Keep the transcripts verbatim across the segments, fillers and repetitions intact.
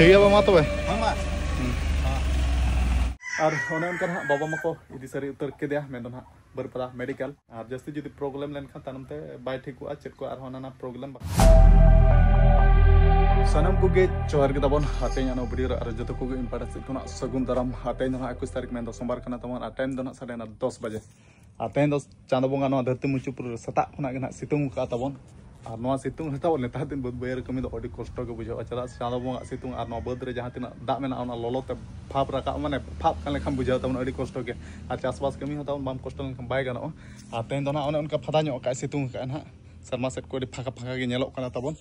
ᱴᱷᱤᱠ ᱜᱮᱭᱟ ᱵᱟᱵᱟ, ᱢᱟ ᱛᱚᱵᱮ᱾ ᱦᱮᱸ, ᱢᱟ᱾ ᱟᱨ ᱚᱱᱮ ᱚᱱᱠᱟ ᱱᱟᱦᱟᱜ ᱵᱟᱵᱟ ᱢᱟᱠᱚ ᱤᱫᱤ ᱥᱟᱹᱨᱤ ᱩᱛᱟᱹᱨ ᱠᱮᱫᱮᱭᱟ, ᱢᱮᱱᱫᱚ ᱱᱟᱦᱟᱜ ᱵᱟᱹᱨᱯᱟᱫᱟ ᱢᱮᱰᱤᱠᱮᱞ᱾ ᱟᱨ ᱡᱟᱹᱥᱛᱤ ᱡᱩᱫᱤ ᱯᱨᱚᱵᱞᱮᱢ ᱞᱮᱱᱠᱷᱟᱱ ᱛᱟᱭᱱᱚᱢ ᱛᱮ ᱵᱟᱭ ᱴᱷᱤᱠᱚᱜᱼᱟ ᱪᱮᱫ ᱠᱚ ᱟᱨᱦᱚᱸ ᱱᱟᱱᱟ ᱯᱨᱚᱵᱞᱮᱢ᱾ ᱥᱟᱱᱟᱢ ᱠᱚᱜᱮ ᱡᱚᱦᱟᱨ ᱜᱮ ᱛᱟᱵᱚᱱ᱾ ᱟᱨ ᱛᱮᱦᱮᱧ ᱟᱱᱚ ᱵᱷᱤᱰᱤᱭᱳ ᱨᱮ ᱟᱨ ᱡᱚᱛᱚ ᱠᱚᱜᱮ ᱤᱧ ᱯᱟᱦᱴᱟ ᱥᱮᱫ ᱠᱷᱚᱱᱟᱜ ᱥᱟᱹᱜᱩᱱ ᱫᱟᱨᱟᱢ᱾ ᱟᱨ ᱛᱮᱦᱮᱧ ᱫᱚ ᱱᱟᱦᱟᱜ ᱮᱠᱩᱥ ᱛᱟᱹᱨᱤᱠᱷ, ᱢᱮᱱᱫᱚ ᱥᱳᱢᱵᱟᱨ ᱠᱟᱱᱟ ᱛᱟᱵᱚᱱ᱾ ᱟᱨ ᱴᱟᱭᱤᱢ ᱫᱚ ᱱᱟᱦᱟᱜ ᱥᱟᱰᱮᱭᱮᱱᱟ ᱫᱚᱥ ᱵᱟᱡᱮ᱾ ᱟᱨ ᱛᱮᱦᱮᱧ ᱫᱚ ᱪᱟᱸᱫᱚ ᱵᱚᱸᱜᱟ ᱱᱚᱣᱟ ᱫᱷᱟᱹᱨᱛᱤ ᱢᱩᱪᱟᱹᱫ ᱯᱩᱨᱤ ᱨᱮ ᱥᱮᱛᱟᱜ ᱠᱷᱚᱱᱟᱜ ᱜᱮ ᱱᱟᱦᱟᱜ ᱥᱤᱛᱩᱝ ᱟᱠᱟᱫᱼᱟ ᱛᱟᱵᱚᱱ᱾ ᱟᱨ ᱱᱚᱣᱟ ᱥᱤᱛᱩᱝ ᱨᱮ ᱛᱟᱵᱚᱱ ᱱᱮᱛᱟᱨ ᱫᱤᱱ ᱵᱟᱹᱫᱽ ᱵᱟᱹᱭᱦᱟᱹᱲ ᱠᱟᱹᱢᱤ ᱫᱚ ᱟᱹᱰᱤ ᱠᱚᱥᱴᱚ ᱜᱮ ᱵᱩᱡᱷᱟᱹᱜᱼᱟ᱾ ᱪᱮᱫᱟᱜ ᱥᱮ ᱪᱟᱸᱫᱚ ᱵᱚᱸᱜᱟ ᱥᱤᱛᱩᱝ ᱟᱨ ᱱᱚᱣᱟ ᱵᱟᱹᱫᱽ ᱨᱮ ᱡᱟᱦᱟᱸ ᱛᱤᱱᱟᱹᱜ ᱫᱟᱜ ᱢᱮᱱᱟᱜᱼᱟ, ᱚᱱᱟ ᱞᱚᱞᱚ ᱛᱮ ᱵᱷᱟᱵᱽ ᱨᱟᱠᱟᱵ, ᱢᱟᱱᱮ ᱵᱷᱟᱵᱽ ᱠᱟᱱ ᱞᱮᱠᱟᱢ ᱵᱩᱡᱷᱟᱹᱣ ᱛᱟᱵᱚᱱ, ᱟᱹᱰᱤ ᱠᱚᱥᱴᱚ ᱜᱮ᱾ ᱟᱨ ᱪᱟᱥᱵᱟᱥ ᱠᱟᱹᱢᱤ ᱦᱚᱸ ᱛᱟᱵᱚᱱ ᱵᱟᱢ ᱠᱚᱥᱴᱚ ᱞᱮᱱᱠᱷᱟᱱ ᱵᱟᱭ ᱜᱟᱱᱚᱜᱼᱟ᱾ ᱟᱨ ᱛᱮᱦᱮᱧ ᱫᱚ ᱱᱟᱦᱟᱜ ᱚᱱᱮ ᱚᱱᱠᱟ ᱯᱷᱟᱫᱟ ᱧᱚᱜ ᱟᱠᱟᱫᱼᱟᱭ ᱥᱤᱛᱩᱝ ᱟᱠᱟᱫᱼᱟᱭ ᱱᱟᱦᱟᱜ᱾ ᱥᱮᱨᱢᱟ ᱥᱮᱫ ᱠᱚ ᱟᱹᱰᱤ ᱯᱷᱟᱸᱠᱟ ᱯᱷᱟᱸᱠᱟ ᱜᱮ ᱧᱮᱞᱚᱜ ᱠᱟᱱᱟ ᱛᱟᱵᱚᱱ᱾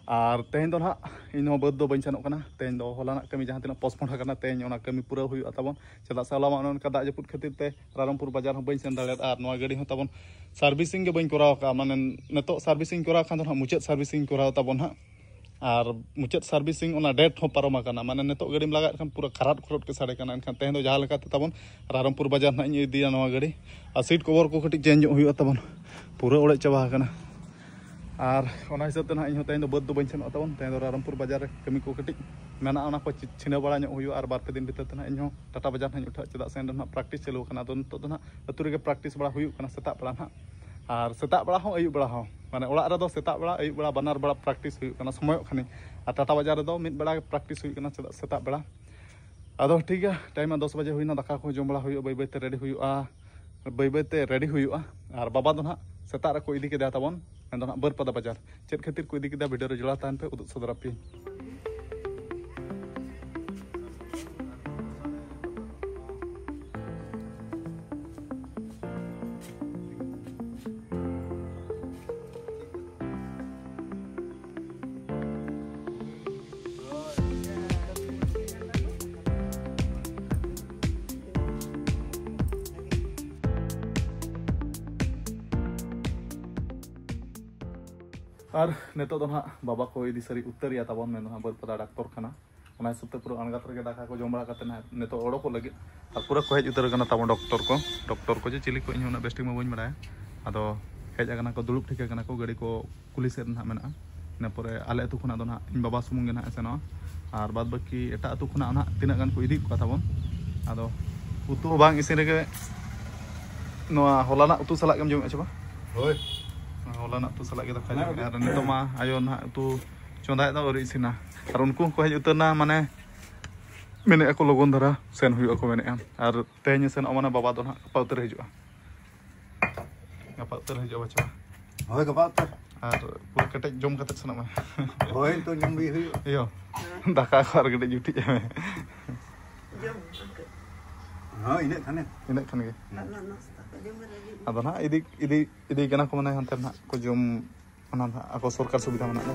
ᱟᱨ ᱛᱮᱦᱮᱧ ᱫᱚ ᱱᱟᱦᱟᱜ ᱤᱧ ᱦᱚᱸ ᱵᱟᱹᱫᱽ ᱫᱚ ᱵᱟᱹᱧ ᱥᱮᱱᱚᱜ ᱠᱟᱱᱟ᱾ ᱛᱮᱦᱮᱧ ᱫᱚ ᱦᱚᱞᱟᱱᱟᱜ ᱠᱟᱹᱢᱤ ᱡᱟᱦᱟᱸ ᱛᱤᱱᱟᱹᱜ ᱯᱳᱥᱴᱯᱳᱱ ᱟᱠᱟᱱᱟ, ᱛᱮᱦᱮᱧ ᱚᱱᱟ ᱠᱟᱹᱢᱤ ᱯᱩᱨᱟᱹᱣ ᱦᱩᱭᱩᱜᱼᱟ ᱛᱟᱵᱚᱱ᱾ ᱪᱮᱫᱟᱜ ᱥᱮ ᱦᱚᱞᱟ ᱢᱟ ᱚᱱᱮ ᱚᱱᱠᱟ ᱫᱟᱜ ᱡᱟᱹᱯᱩᱫ ᱠᱷᱟᱹᱛᱤᱨ ᱛᱮ ᱨᱟᱭᱨᱚᱝᱯᱩᱨ ᱵᱟᱡᱟᱨ ᱦᱚᱸ ᱵᱟᱹᱧ ᱥᱮᱱ ᱫᱟᱲᱮᱭᱟᱫᱼᱟ᱾ ᱟᱨ ᱱᱚᱣᱟ ᱜᱟᱹᱰᱤ ᱦᱚᱸ ᱛᱟᱵᱚᱱ ᱥᱟᱨᱵᱷᱤᱥᱤᱝ ᱜᱮ ᱵᱟᱹᱧ ᱠᱚᱨᱟᱣ ᱟᱠᱟᱫᱼᱟ᱾ ᱢᱟᱱᱮ ᱱᱤᱛᱚᱜ ᱥᱟᱨᱵᱷᱤᱥᱤᱝ ᱠᱚᱨᱟᱣ ᱠᱷᱟᱱ ᱫᱚ ᱱᱟᱦᱟᱜ ᱢᱩᱪᱟᱹᱫ ᱥᱟᱨᱵᱷᱤᱥᱤᱝ ᱠᱚᱨᱟᱣ ᱛᱟᱵᱚᱱ ᱦᱟᱸᱜ᱾ ᱟᱨ ᱢᱩᱪᱟᱹᱫ ᱥᱟᱨᱵᱷᱤᱥᱤᱝ ᱚᱱᱟ ᱰᱮᱴ ᱦᱚᱸ ᱯᱟᱨᱚᱢ ᱟᱠᱟᱱᱟ᱾ ᱢᱟᱱᱮ ᱱᱤᱛᱚᱜ ᱜᱟᱹᱰᱤᱢ ᱞᱟᱜᱟᱣᱮᱫ ᱠᱷᱟᱱ ᱯᱩᱨᱟᱹ ᱠᱷᱟᱨᱟᱴ ᱠᱷᱚᱨᱚᱴ ᱜᱮ ᱥᱟᱰᱮ ᱠᱟᱱᱟ᱾ ᱮᱱᱠᱷᱟᱱ ᱛᱮᱦᱮᱧ ᱫᱚ ᱡᱟᱦᱟᱸ ᱞᱮᱠᱟᱛᱮ ᱛᱟᱵᱚᱱ ᱨᱟᱭᱨᱚᱝᱯᱩᱨ ᱵᱟᱡᱟᱨ ᱱᱟᱦᱟᱜ ᱤᱧ ᱤᱫᱤᱭᱟ ᱱᱚᱣᱟ ᱜᱟᱹᱰᱤ᱾ ᱟᱨ ᱥᱤᱴ ᱠᱚᱵᱷᱚᱨ ᱠᱚ ᱠᱟᱹᱴᱤᱡ ᱪᱮᱧᱡᱽ ᱧᱚᱜ ᱦᱩᱭᱩᱜᱼᱟ ᱛᱟᱵᱚᱱ, ᱯᱩᱨᱟᱹ ᱚᱲᱮᱡ ᱪᱟᱵᱟ ᱟᱠᱟᱱᱟ᱾ ᱟᱨ ᱚᱱᱟ ᱦᱤᱥᱟᱹᱵ ᱛᱮ ᱱᱟᱦᱟᱜ ᱤᱧ ᱦᱚᱸ ᱛᱮᱦᱮᱧ ᱫᱚ ᱵᱟᱹᱫᱽ ᱫᱚ ᱵᱟᱹᱧ ᱥᱮᱱᱚᱜᱼᱟ ᱛᱟᱵᱚᱱ᱾ ᱛᱮᱦᱮᱧ ᱫᱚ ᱨᱟᱭᱨᱚᱝᱯᱩᱨ ᱵᱟᱡᱟᱨ ᱨᱮ ᱠᱟᱹᱢᱤ ᱠᱚ ᱠᱟᱹᱴᱤᱡ ᱢᱮᱱᱟᱜᱼᱟ, ᱚᱱᱟ ᱠᱚ ᱪᱷᱤ-, ᱪᱷᱤᱱᱟᱹ ᱵᱟᱲᱟ ᱧᱚᱜ ᱦᱩᱭᱩᱜᱼᱟ᱾ ᱟᱨ ᱵᱟᱨ ᱯᱮ ᱫᱤᱱ ᱵᱷᱤᱛᱤᱨ ᱛᱮ ᱱᱟᱦᱟᱜ ᱤᱧ ᱦᱚᱸ ᱴᱟᱴᱟ ᱵᱟᱡᱟᱨ ᱱᱟᱦᱟᱜ ᱤᱧ ᱩᱴᱷᱟᱹᱜᱼᱟ᱾ ᱪᱮᱫᱟᱜ ᱥᱮ ᱚᱸᱰᱮ ᱱᱟᱦᱟᱜ ᱯᱨᱮᱠᱴᱤᱥ ᱪᱟᱹᱞᱩ ᱟᱠᱟᱱᱟ᱾ ᱟᱫᱚ ᱱᱤᱛᱚᱜ ᱫᱚ ᱱᱟᱦᱟᱜ ᱟᱹᱛᱩ ᱨᱮᱜᱮ ᱯᱨᱮᱠᱴᱤᱥ ᱵᱟᱲᱟ ᱦᱩᱭᱩᱜ ᱠᱟᱱᱟ ᱥᱮᱛᱟᱜ ᱵᱮᱲᱟ ᱱᱟᱦᱟᱜ᱾ ᱟᱨ ᱥᱮᱛᱟᱜ ᱵᱮᱲᱟ ᱦᱚᱸ ᱟᱹᱭᱩᱵ ᱵᱮᱲᱟ ᱦᱚᱸ, ᱢᱟᱱᱮ ᱚᱲᱟᱜ ᱨᱮᱫᱚ ᱥᱮᱛᱟᱜ ᱵᱮᱲᱟ, ᱟᱹᱭᱩᱵ ᱵᱮᱲᱟ ᱵᱟᱱᱟᱨ ᱵᱮᱲᱟ ᱯᱨᱮᱠᱴᱤᱥ ᱦᱩᱭᱩᱜ ᱠᱟᱱᱟ ᱥᱚᱢᱚᱭᱚᱜ ᱠᱷᱟᱱᱤᱧ᱾ ᱟᱨ ᱴᱟᱴᱟ ᱵᱟᱡᱟᱨ ᱨᱮᱫᱚ ᱢᱤᱫ ᱵᱮᱲᱟ ᱜᱮ ᱯᱨᱮᱠᱴᱤᱥ ᱦᱩᱭᱩᱜ ᱠᱟᱱᱟ, ᱪᱮᱫᱟᱜ ᱥᱮᱛᱟᱜ ᱵᱮᱲᱟ᱾ ᱟᱫᱚ ᱴᱷᱤᱠ ᱜᱮᱭᱟ, ᱴᱟᱭᱤᱢ ᱢᱟ ᱫᱚᱥ ᱵᱟᱡᱮ ᱦᱩᱭᱱᱟ, ᱫᱟᱠᱟ ᱠᱚ ᱡᱚᱢ ᱵᱟᱲᱟ ᱦᱩᱭᱩᱜᱼᱟ, ᱵᱟᱹᱭ ᱵᱟᱹᱭ ᱛᱮ ᱨᱮᱰᱤ ᱦᱩᱭᱩᱜᱼᱟ, ᱵᱟᱹᱭ ᱵᱟᱹᱭ ᱛᱮ ᱨᱮᱰᱤ ᱦᱩᱭᱩᱜᱼᱟ᱾ ᱟᱨ ᱵᱟᱵᱟ ᱫᱚ ᱱᱟᱦᱟᱜ ᱥᱮᱛᱟᱜ ᱨᱮᱠᱚ ᱤᱫᱤ ᱠᱮᱫᱮᱭᱟ ᱛᱟᱵᱚᱱ, ᱢᱮᱱᱫᱚ ᱱᱟᱦᱟᱜ ᱵᱟᱹᱨᱯᱟᱫᱟ ᱵᱟᱡᱟᱨ᱾ ᱪᱮᱫ ᱠᱷᱟᱹᱛᱤᱨ ᱠᱚ ᱤᱫᱤ ᱠᱮᱫᱟ, ᱵᱷᱤᱰᱤᱭᱳ ᱨᱮ ᱡᱚᱲᱟᱣ ᱛᱟᱦᱮᱱ ᱯᱮ, ᱩᱫᱩᱜ ᱥᱚᱫᱚᱨ ᱟᱯᱮᱭᱟᱹᱧ᱾ ᱟᱨ ᱱᱤᱛᱚᱜ ᱫᱚ ᱱᱟᱦᱟᱜ ᱵᱟᱵᱟ ᱠᱚ ᱤᱫᱤ ᱥᱟᱹᱨᱤ ᱩᱛᱟᱹᱨᱮᱭᱟ ᱛᱟᱵᱚᱱ, ᱢᱮᱱ ᱫᱚ ᱱᱟᱦᱟᱜ ᱵᱟᱹᱨᱯᱟᱫᱟ ᱰᱟᱠᱛᱚᱨ ᱠᱷᱟᱱᱟ᱾ ᱚᱱᱟ ᱦᱤᱥᱟᱹᱵ ᱛᱮ ᱯᱩᱨᱟᱹ ᱟᱬᱜᱟᱛ ᱨᱮᱜᱮ ᱫᱟᱠᱟ ᱠᱚ ᱡᱚᱢ ᱵᱟᱲᱟ ᱠᱟᱛᱮ ᱱᱟᱦᱟᱜ ᱱᱤᱛᱚᱜ ᱚᱰᱚᱠᱚᱜ ᱞᱟᱹᱜᱤᱫ᱾ ᱟᱨ ᱯᱩᱨᱟᱹ ᱠᱚ ᱦᱮᱡ ᱩᱛᱟᱹᱨ ᱟᱠᱟᱱᱟ ᱛᱟᱵᱚᱱ ᱰᱚᱠᱛᱚᱨ ᱠᱚ᱾ ᱰᱚᱠᱛᱚᱨ ᱠᱚ ᱡᱮ ᱪᱤᱞᱤ ᱠᱚ, ᱤᱧ ᱦᱚᱸ ᱩᱱᱟᱹᱜ ᱵᱮᱥ ᱴᱷᱤᱠ ᱢᱟ ᱵᱟᱹᱧ ᱵᱟᱲᱟᱭᱟ᱾ ᱟᱫᱚ ᱦᱮᱡ ᱟᱠᱟᱱᱟ ᱠᱚ, ᱫᱩᱲᱩᱵ ᱴᱷᱤᱠ ᱟᱠᱟᱱᱟ ᱠᱚ, ᱜᱟᱹᱰᱤ ᱠᱚ ᱠᱩᱞᱦᱤ ᱥᱮᱫ ᱨᱮ ᱱᱟᱦᱟᱜ ᱢᱮᱱᱟᱜᱼᱟ᱾ ᱤᱱᱟᱹ ᱯᱚᱨᱮ ᱟᱞᱮ ᱟᱹᱛᱩ ᱠᱷᱚᱱᱟᱜ ᱫᱚ ᱱᱟᱦᱟᱜ ᱤᱧ ᱵᱟᱵᱟ ᱥᱩᱢᱩᱝ ᱜᱮ ᱱᱟᱦᱟᱜ ᱮ ᱥᱮᱱᱚᱜᱼᱟ᱾ ᱟᱨ ᱵᱟᱫ ᱵᱟᱹᱠᱤ ᱮᱴᱟᱜ ᱟᱹᱛᱩ ᱠᱷᱚᱱᱟᱜ ᱱᱟᱦᱟᱜ ᱛᱤᱱᱟᱹᱜ ᱜᱟᱱ ᱠᱚ ᱤᱫᱤᱭᱮᱫ ᱠᱚᱣᱟ ᱛᱟᱵᱚᱱ᱾ ᱟᱫᱚ ᱩᱛᱩ ᱦᱚᱸ ᱵᱟᱝ ᱤᱥᱤᱱ ᱨᱮᱜᱮ ᱱᱚᱣᱟ ᱦᱚᱞᱟᱱᱟᱜ ᱩᱛᱩ ᱥᱟᱞᱟᱜ ᱜᱮᱢ ᱡᱚᱢᱮᱫᱼᱟ ᱪᱮ ᱵᱟᱝ? ᱦᱳᱭ᱾ ᱦᱚᱞᱟᱱᱟᱜ ᱩᱛᱩ ᱥᱟᱞᱟᱜ ᱜᱮ ᱫᱟᱠᱟ ᱦᱮᱸ᱾ ᱡᱚᱢᱮᱫᱼᱟ᱾ ᱟᱨ ᱱᱤᱛᱚᱜ ᱢᱟ ᱟᱭᱳ ᱱᱟᱦᱟᱜ ᱩᱛᱩ ᱪᱚᱸᱫᱟᱭᱮᱫᱟ, ᱟᱹᱣᱨᱤ ᱤᱥᱤᱱᱟ᱾ ᱟᱨ ᱩᱱᱠᱩ ᱦᱚᱸᱠᱚ ᱦᱮᱡ ᱩᱛᱟᱹᱨ ᱮᱱᱟ, ᱢᱟᱱᱮ ᱢᱮᱱᱮᱫᱼᱟ ᱠᱚ ᱞᱚᱜᱚᱱ ᱫᱷᱟᱨᱟ ᱥᱮᱱ ᱦᱩᱭᱩᱜᱼᱟ ᱠᱚ ᱢᱮᱱᱮᱫᱼᱟ᱾ ᱟᱨ ᱛᱮᱦᱮᱧ ᱥᱮᱱᱚᱜ ᱢᱟᱱᱮ ᱵᱟᱵᱟ ᱫᱚ ᱱᱟᱦᱟᱜ ᱜᱟᱯᱟ ᱩᱛᱟᱹᱨ ᱦᱤᱡᱩᱜᱼᱟ᱾ ᱜᱟᱯᱟ ᱩᱛᱟᱹᱨ ᱦᱤᱡᱩᱜᱼᱟ ᱵᱟᱪᱷᱟ᱾ ᱦᱳᱭ, ᱜᱟᱯᱟ ᱩᱛᱟᱹᱨ᱾ ᱟᱨ ᱯᱩᱨᱟᱹ ᱠᱮᱴᱮᱡ ᱡᱚᱢ ᱠᱟᱛᱮ ᱥᱮᱱᱚᱜ ᱢᱮ᱾ ᱦᱳᱭ, ᱱᱤᱛᱚᱜ ᱡᱚᱢ ᱵᱤ ᱦᱩᱭᱩᱜᱼᱟ᱾ ᱤᱭᱟᱹ, ᱫᱟᱠᱟ ᱠᱚ ᱟᱨ ᱠᱟᱹᱴᱤᱡ ᱡᱩᱴᱤᱡ ᱢᱮ᱾ ᱡᱚᱢ᱾ ᱦᱳᱭ, ᱤᱱᱟᱹᱜ ᱠᱷᱟᱱᱮ᱾ ᱤᱱᱟᱹᱜ ᱠᱷᱟᱱ ᱜᱮ᱾ ᱟᱨ ᱱᱟᱥᱛᱟ ᱠᱚ ᱡᱚᱢ ᱵᱟᱲᱟ ᱦᱩᱭᱩᱜ ᱟᱫᱚ ᱱᱟᱦᱟᱜ ᱤᱫᱤ, ᱤᱫᱤ, ᱤᱫᱤ ᱠᱟᱱᱟ ᱠᱚ, ᱢᱟᱱᱮ ᱦᱟᱱᱛᱮ ᱱᱟᱦᱟᱜ ᱠᱚ ᱡᱚᱢ, ᱚᱱᱟ ᱱᱟᱦᱟᱜ ᱟᱠᱚ ᱥᱚᱨᱠᱟᱨ ᱥᱩᱵᱤᱫᱷᱟ ᱢᱮᱱᱟᱜ ᱫᱚ᱾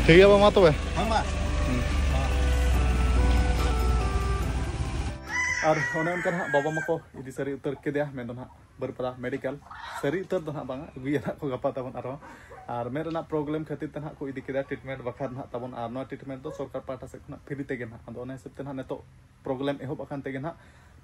ᱴᱷᱤᱠ ᱜᱮᱭᱟ ᱵᱟᱵᱟ, ᱢᱟ ᱛᱚᱵᱮ᱾ ᱦᱮᱸ, ᱢᱟ᱾ ᱦᱩᱸ᱾ ᱟᱨ ᱚᱱᱮ ᱚᱱᱠᱟ ᱱᱟᱦᱟᱜ ᱵᱟᱵᱟ ᱢᱟᱠᱚ ᱤᱫᱤ ᱥᱟᱹᱨᱤ ᱩᱛᱟᱹᱨ ᱠᱮᱫᱮᱭᱟ, ᱢᱮᱱᱫᱚ ᱱᱟᱦᱟᱜ ᱵᱟᱹᱨᱯᱟᱫᱟ ᱢᱮᱰᱤᱠᱮᱞ᱾ ᱥᱟᱹᱨᱤ ᱩᱛᱟᱹᱨ ᱫᱚ ᱱᱟᱦᱟᱜ ᱵᱟᱝᱟ, ᱟᱹᱜᱩᱭᱟ ᱱᱟᱦᱟᱜ ᱠᱚ ᱜᱟᱯᱟ ᱛᱟᱵᱚᱱ ᱟᱨᱦᱚᱸ᱾ ᱟᱨ ᱢᱮᱫ ᱨᱮᱱᱟᱜ ᱯᱨᱚᱵᱞᱮᱢ ᱠᱷᱟᱹᱛᱤᱨ ᱛᱮ ᱱᱟᱦᱟᱜ ᱠᱚ ᱤᱫᱤ ᱠᱮᱫᱟ ᱴᱨᱤᱴᱢᱮᱱᱴ ᱵᱟᱠᱷᱨᱟ ᱱᱟᱦᱟᱜ ᱛᱟᱵᱚᱱ᱾ ᱟᱨ ᱱᱚᱣᱟ ᱴᱨᱤᱴᱢᱮᱱᱴ ᱫᱚ ᱥᱚᱨᱠᱟᱨ ᱯᱟᱦᱴᱟ ᱥᱮᱫ ᱠᱷᱚᱱᱟᱜ ᱯᱷᱨᱤ ᱛᱮᱜᱮ ᱱᱟᱦᱟᱜ᱾ ᱟᱫᱚ ᱚᱱᱟ ᱦᱤᱥᱟᱹᱵ ᱛᱮ ᱱᱟᱦᱟᱜ ᱱᱤᱛᱚᱜ ᱯᱨᱚᱵᱞᱮᱢ ᱮᱦᱚᱵ ᱟᱠᱟᱱ ᱛᱮᱜᱮ ᱱᱟᱦᱟᱜ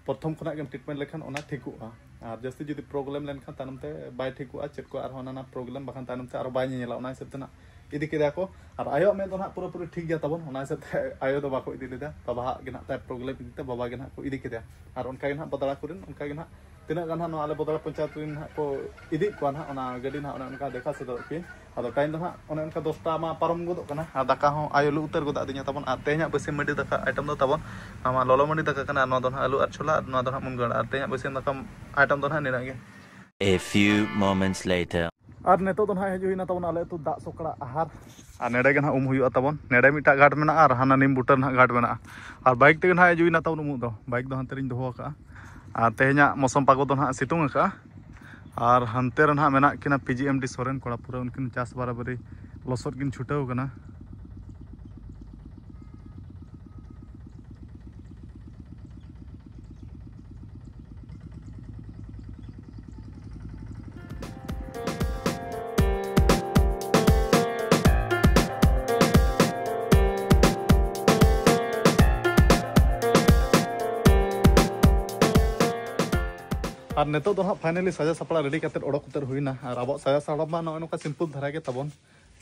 ᱯᱨᱚᱛᱷᱚᱢ ᱠᱷᱚᱱᱟᱜ ᱜᱮᱢ ᱴᱨᱤᱴᱢᱮᱱᱴ ᱞᱮᱠᱷᱟᱱ ᱚᱱᱟ ᱴᱷᱤᱠᱚᱜᱼᱟ᱾ ᱟᱨ ᱡᱟᱹᱥᱛᱤ ᱡᱩᱫᱤ ᱯᱨᱚᱵᱞᱮᱢ ᱞᱮᱱᱠᱷᱟᱱ ᱛᱟᱭᱱᱚᱢ ᱛᱮ ᱵᱟᱭ ᱴᱷᱤᱠᱚᱜᱼᱟ ᱪᱮᱫ ᱠᱚ, ᱟᱨᱦᱚᱸ ᱱᱟᱱᱟ ᱯᱨᱚᱵᱞᱮᱢ, ᱵᱟᱠᱷᱟᱱ ᱛᱟᱭᱱᱚᱢ ᱛᱮ ᱟᱨᱦᱚᱸ ᱵᱟᱭ ᱧᱮᱧᱮᱞᱟ᱾ ᱚᱱᱟ ᱦᱤᱥᱟᱹᱵ ᱛᱮ ᱱᱟᱦᱟᱜ ᱤᱫᱤ ᱠᱮᱫᱮᱭᱟ ᱠᱚ᱾ ᱟᱨ ᱟᱭᱳᱣᱟᱜ ᱢᱮᱫ ᱫᱚ ᱱᱟᱦᱟᱜ ᱯᱩᱨᱟᱹᱯᱩᱨᱤ ᱴᱷᱤᱠ ᱜᱮᱭᱟ ᱛᱟᱵᱚᱱ, ᱚᱱᱟ ᱦᱤᱥᱟᱹᱵ ᱛᱮ ᱟᱭᱳ ᱫᱚ ᱵᱟᱠᱚ ᱤᱫᱤ ᱞᱮᱫᱟ, ᱵᱟᱵᱟᱣᱟᱜ ᱜᱮ ᱱᱟᱦᱟᱜ ᱛᱟᱭ ᱯᱨᱚᱵᱞᱮᱢ ᱤᱫᱤ ᱛᱮ ᱵᱟᱵᱟ ᱜᱮ ᱱᱟᱦᱟᱜ ᱠᱚ ᱤᱫᱤ ᱠᱮᱫᱮᱭᱟ᱾ ᱟᱨ ᱚᱱᱠᱟ ᱜᱮ ᱱᱟᱦᱟᱜ ᱵᱚᱫᱲᱟ ᱠᱚᱨᱮᱱ ᱚᱱᱠᱟ ᱜᱮ ᱱᱟᱦᱟᱜ ᱛᱤᱱᱟᱹᱜ ᱜᱟᱱ ᱱᱟᱦᱟᱜ ᱱᱚᱣᱟ ᱟᱞᱮ ᱵᱚᱫᱲᱟ ᱯᱚᱧᱪᱟᱭᱮᱛ ᱨᱮᱱ ᱱᱟᱦᱟᱜ ᱠᱚ ᱤᱫᱤᱭᱮᱫ ᱠᱚᱣᱟ ᱱᱟᱦᱟᱜ, ᱚᱱᱟ ᱜᱟᱹᱰᱤ ᱱᱟᱦᱟᱜ ᱚᱱᱮ ᱚᱱᱠᱟ ᱫᱮᱠᱷᱟ ᱥᱚᱫᱚᱨ ᱠᱤᱱ᱾ ᱟᱫᱚ ᱴᱟᱭᱤᱢ ᱫᱚ ᱱᱟᱦᱟᱜ ᱚᱱᱮ ᱚᱱᱠᱟ ᱫᱚᱥᱴᱟ ᱢᱟ ᱯᱟᱨᱚᱢ ᱜᱚᱫᱚᱜ ᱠᱟᱱᱟ, ᱟᱨ ᱫᱟᱠᱟ ᱦᱚᱸ ᱟᱭᱳ ᱞᱩ ᱩᱛᱟᱹᱨ ᱜᱚᱫ ᱟᱹᱫᱤᱧᱟ ᱛᱟᱵᱚᱱ᱾ ᱟᱨ ᱛᱮᱦᱮᱧᱟᱜ ᱵᱟᱹᱥᱤᱭᱟᱹᱢ ᱢᱟᱹᱰᱤ ᱫᱟᱠᱟ ᱟᱭᱴᱮᱢ ᱫᱚ ᱛᱟᱵᱚᱱ ᱱᱚᱣᱟ ᱞᱚᱞᱚ ᱢᱟᱹᱰᱤ ᱫᱟᱠᱟ ᱠᱟᱱᱟ, ᱟᱨ ᱱᱚᱣᱟ ᱫᱚ ᱱᱟᱦᱟᱜ ᱟᱹᱞᱩ ᱟᱨ ᱪᱷᱳᱞᱟ, ᱟᱨ ᱱᱚᱣᱟ ᱫᱚ ᱱᱟᱦᱟᱜ ᱢᱩᱱᱜᱟᱹ ᱟᱲᱟᱜ᱾ ᱟᱨ ᱛᱮᱦᱮᱧᱟᱜ ᱵᱟᱹᱥᱤᱭᱟᱹᱢ ᱫᱟᱠᱟ ᱟᱭᱴᱮᱢ ᱫᱚ ᱱᱟᱦᱟᱜ ᱱᱤᱱᱟᱹᱜ ᱜᱮ᱾ A few moments later. ᱟᱨ ᱱᱤᱛᱚᱜ ᱫᱚ ᱱᱟᱦᱟᱜ ᱦᱮᱡ ᱦᱩᱭᱱᱟ ᱛᱟᱵᱚᱱ ᱟᱞᱮ ᱟᱹᱛᱩ ᱫᱟᱜ ᱥᱚᱠᱲᱟ ᱟᱦᱟᱨ᱾ ᱟᱨ ᱱᱮᱰᱮ ᱜᱮ ᱱᱟᱦᱟᱜ ᱩᱢ ᱦᱩᱭᱩᱜᱼᱟ ᱛᱟᱵᱚᱱ᱾ ᱱᱮᱰᱮ ᱢᱤᱫᱴᱟᱜ ᱜᱷᱟᱴ ᱢᱮᱱᱟᱜᱼᱟ ᱟᱨ ᱦᱟᱱᱟ ᱱᱤᱢ ᱵᱩᱴᱟᱹ ᱨᱮ ᱱᱟᱦᱟᱜ ᱜᱷᱟᱴ ᱢᱮᱱᱟᱜᱼᱟ᱾ ᱟᱨ ᱵᱟᱭᱤᱠ ᱛᱮᱜᱮ ᱱᱟᱦᱟᱜ ᱦᱮᱡ ᱦᱩᱭᱱᱟ ᱛᱟᱵᱚᱱ ᱩᱢᱩᱜ ᱫᱚ᱾ ᱵᱟᱭᱤᱠ ᱫᱚ ᱦᱟᱱᱛᱮ ᱨᱤᱧ ᱫᱚᱦᱚ ᱟᱠᱟᱫᱼᱟ᱾ ᱟᱨ ᱛᱮᱦᱮᱧᱟᱜ ᱢᱳᱥᱚᱢ ᱯᱟᱜᱚ ᱫᱚ ᱱᱟᱦᱟᱜ ᱥᱤᱛᱩᱝ ᱟᱠᱟᱫᱼᱟ᱾ ᱟᱨ ᱦᱟᱱᱛᱮ ᱨᱮ ᱱᱟᱦᱟᱜ ᱢᱮᱱᱟᱜ ᱠᱤᱱᱟ ᱯᱤ ᱡᱤ ᱮᱢ ᱰᱤ ᱥᱚᱨᱮᱱ ᱠᱚᱲᱟ, ᱯᱩᱨᱟᱹ ᱩᱱᱠᱤᱱ ᱪᱟᱥ ᱵᱟᱨᱟᱵᱟᱹᱨᱤ ᱞᱚᱥᱚᱫ ᱠᱤᱱ ᱪᱷᱩᱴᱟᱹᱣ ᱟᱠᱟᱱᱟ᱾ ᱟᱨ ᱱᱤᱛᱚᱜ ᱫᱚ ᱦᱟᱸᱜ finally ᱥᱟᱡᱟᱣ ᱥᱟᱯᱲᱟᱣ ready ᱠᱟᱛᱮᱫ ᱚᱰᱚᱠ ᱩᱛᱟᱹᱨ ᱦᱩᱭᱱᱟ᱾ ᱟᱨ ᱟᱵᱚᱣᱟᱜ ᱥᱟᱡᱟᱣ ᱥᱟᱯᱲᱟᱣ ᱢᱟ ᱱᱚᱜᱼᱚᱭ ᱱᱚᱝᱠᱟ simple ᱫᱷᱟᱨᱟ ᱜᱮ ᱛᱟᱵᱚᱱ᱾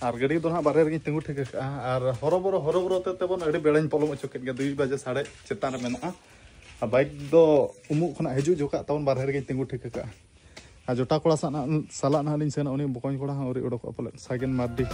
ᱟᱨ ᱜᱟᱹᱰᱤ ᱫᱚ ᱦᱟᱸᱜ ᱵᱟᱨᱦᱮ ᱨᱮᱜᱮᱧ ᱛᱤᱸᱜᱩ ᱴᱷᱤᱠ ᱟᱠᱟᱫᱼᱟ᱾ ᱟᱨ ᱦᱚᱨᱚᱵᱚᱨᱚ ᱦᱚᱨᱚᱵᱚᱨᱚ ᱛᱮ ᱛᱟᱵᱚᱱ ᱟᱹᱰᱤ ᱵᱮᱲᱟᱧ ᱯᱚᱞᱚᱢ ᱦᱚᱪᱚ ᱠᱮᱫ ᱜᱮ, ᱫᱩᱭ ᱵᱟᱡᱮ ᱥᱟᱲᱮ ᱪᱮᱛᱟᱱ ᱨᱮ ᱢᱮᱱᱟᱜᱼᱟ᱾ ᱟᱨ bike ᱫᱚ ᱩᱢᱩᱜ ᱠᱷᱚᱱᱟᱜ ᱦᱤᱡᱩᱜ ᱡᱚᱠᱷᱟᱜ ᱛᱟᱵᱚᱱ ᱵᱟᱨᱦᱮ ᱨᱮᱜᱮᱧ ᱛᱤᱸᱜᱩ ᱴᱷᱤᱠ ᱟᱠᱟᱫᱼᱟ᱾ ᱟᱨ ᱡᱚᱴᱟ ᱠᱚᱲᱟ ᱥᱟᱞᱟᱜ ᱱᱟᱦᱟᱜ, ᱥᱟᱞᱟᱜ ᱱᱟᱦᱟᱜ ᱞᱤᱧ ᱥᱮᱱᱚᱜ, ᱩᱱᱤ ᱵᱚᱠᱚᱧ ᱠᱚᱲᱟ ᱦᱚᱸ ᱟᱹᱣᱨᱤ ᱚᱰᱚᱠᱚᱜᱼᱟ ᱯᱟᱞᱮᱫ, ᱥᱟᱜᱮᱱ ᱢᱟᱨᱰᱤ᱾